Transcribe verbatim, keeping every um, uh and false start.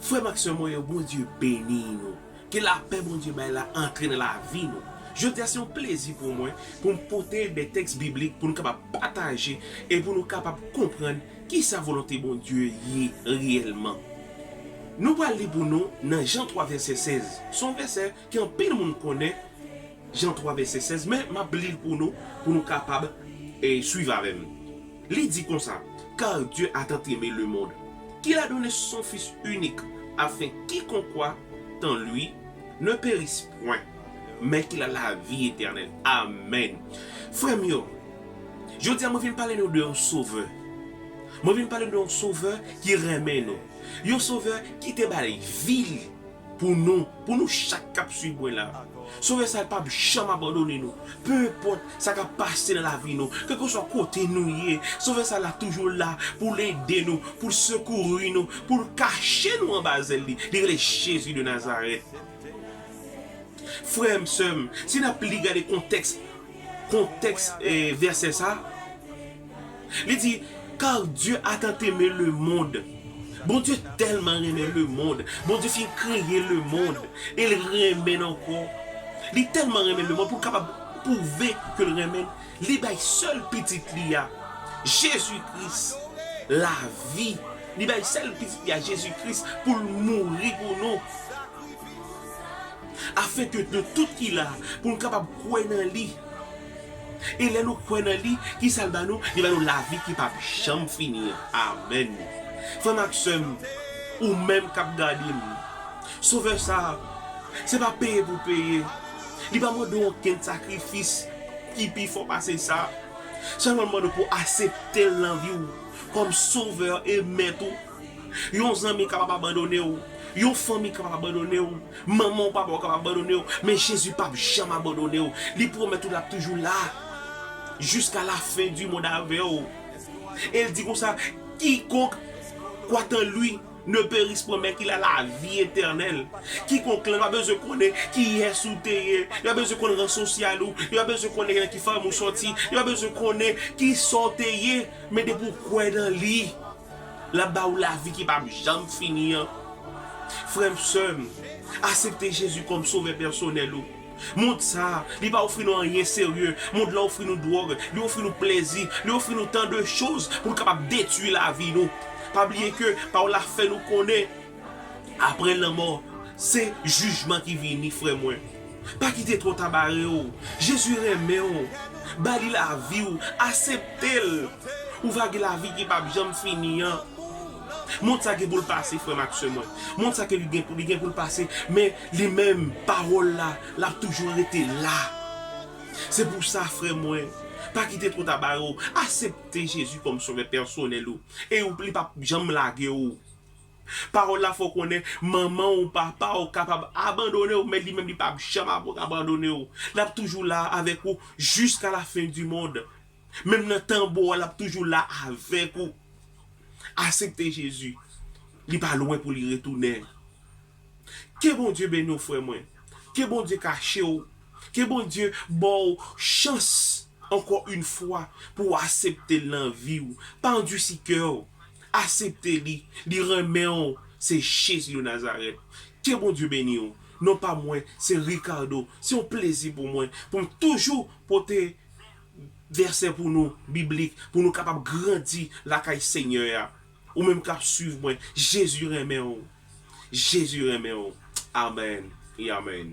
Frè m ak sè mwen yo, Bondye beni nou. Ke lapè Bondye bay la antre nan lavi nou. Jodi a se yon plezi pou mwen pou m pote de tèks biblik pou nou kapab pataje e pou nou kapab konprann kisa volonte Bondye ye reyèlman. Nou pral li pou nou nan Jan twa vèsè sèz. Se yon vèsè ke anpil moun konnen, Jan twa vèsè sèz, men m ap li l pou nou, pou nou kapab e, swiv avè m. Li di konsa, Car Dieu a tant aimé le monde, qu'il a donné son Fils unique, afin quiconque croit en lui ne périsse point, mais qu'il a la vie éternelle. Amen. Frè m yo, jodi a mwen vin pale nou de yon sovè. Mwen vin pale nou de yon sovè ki renmen nou. Yon sovè ki te bay vi l pou nou, pou nou chak k ap swiv mwen la. Sovè sa l p ap janm abandone nou. Pe enpòt sa k ap pase nan lavi nou, kèlkeswa kote nou ye, Sovè sa l ap toujou la pou l ede nou, pou l sekouri nou, pou l kache nou anba zèl li. Li rele Jezi de Nazarèt. Frè m, sè m, si n ap li gade kontèks, kontèks eh, vèsè sa, li di, Car Dieu a tant aimé le monde. Bondye tèlman renmen lemonn. Bondye fin kreye lemonn. E l renmen n ankò. Li tèlman renmen lemonn pou l kapab pwouve ke l renmen n. Li bay sèl pitit li a, Jezi Kris, lavi. Li bay sèl pitit li a, Jezi Kris, pou l mouri pou nou. Afenke nou tout ki la, pou nou kapab kwè nan li. E lè nou kwè nan li, ki sa l ba nou? Li ba nou lavi ki p ap janm fini an. Amèn. Frè m ak sè m, ou menm k ap gade m, Sovè sa a, se pa peye pou peye. Li pa mande w okenn sakrifis ki pi fò pase sa. Sèlman l mande w pou w aksepte l nan vi w kòm Sovè e Mèt ou. Yon zanmi kapab abandone w. Yon fanmi kapab abandone w. Manman w, papa w kapab abandone w. Men Jezi p ap janm abandone w. Li pwomèt ou l ap toujou la. Jiska la fen di mond avè w. E l di konsa, Quiconque croit en lui ne périsse point, mais qu'il a la vie éternelle. Kikonk lan, li pa bezwen konnen kiyès ou te ye. Li pa bezwen konnen ran sosyal ou. Li pa bezwen konnen nan ki fanmi w sòti. Li pa bezwen konnen kisa w te ye. Men depi w kwè nan li, l ap ba ou lavi ki p ap janm fini an. Frè m, sè m, aksepte Jezi kòm Sovè pèsonèl ou. Mond sa a, li pa ofri nou anyen serye. Mond lan ofri nou dwòg, li ofri nou plezi, li ofri nou tan de choz pou l kapab detwi lavi nou. Pa bliye ke pawòl la fè nou konnen, apre lanmò, se jijman ki vini, frè mwen. Pa kite twò ta bare w. Jezi renmen w. Ba li lavi w. Aksepte l. Ou va gen lavi ki p ap janm fini an. Mond sa gen pou l pase, frè m ak sè mwen. Mond sa ke li gen pou, li gen pou l pase, men li menm, pawòl la, l ap toujou rete la. Se pou sa, frè mwen, pa kite twò ta bare w. Aksepte Jezi kòm Sovè pèsonèl ou. E ou, li p ap janm lage w. Pawòl la fè w konnen, manman w, papa w kapab abandone w, men li menm li p ap janm ab-, abandone w. L ap toujou la avèk ou jiska la fen di mond. Menm nan tanbou a, l ap toujou la avèk ou. Aksepte Jezi. Li pa lwen pou li retounen. Ke Bondye beni w, frè mwen. Ke Bondye kache w. Ke Bondye ba w chans, ankò yon fwa, pou w aksepte l nan vi w. Pa andisi kè w. Aksepte li. Li renmen w. Se Jezi de Nazarèt. Ke Bondye beni w. Non pa mwen, se Ricardo. Se yon plezi pou mwen, pou m toujou pote vèsè pou nou, biblik, pou nou kapab grandi lakay Senyè a. Ou menm k ap swiv mwen, Jezi renmen w. Jezi renmen w. Amèn e amèn.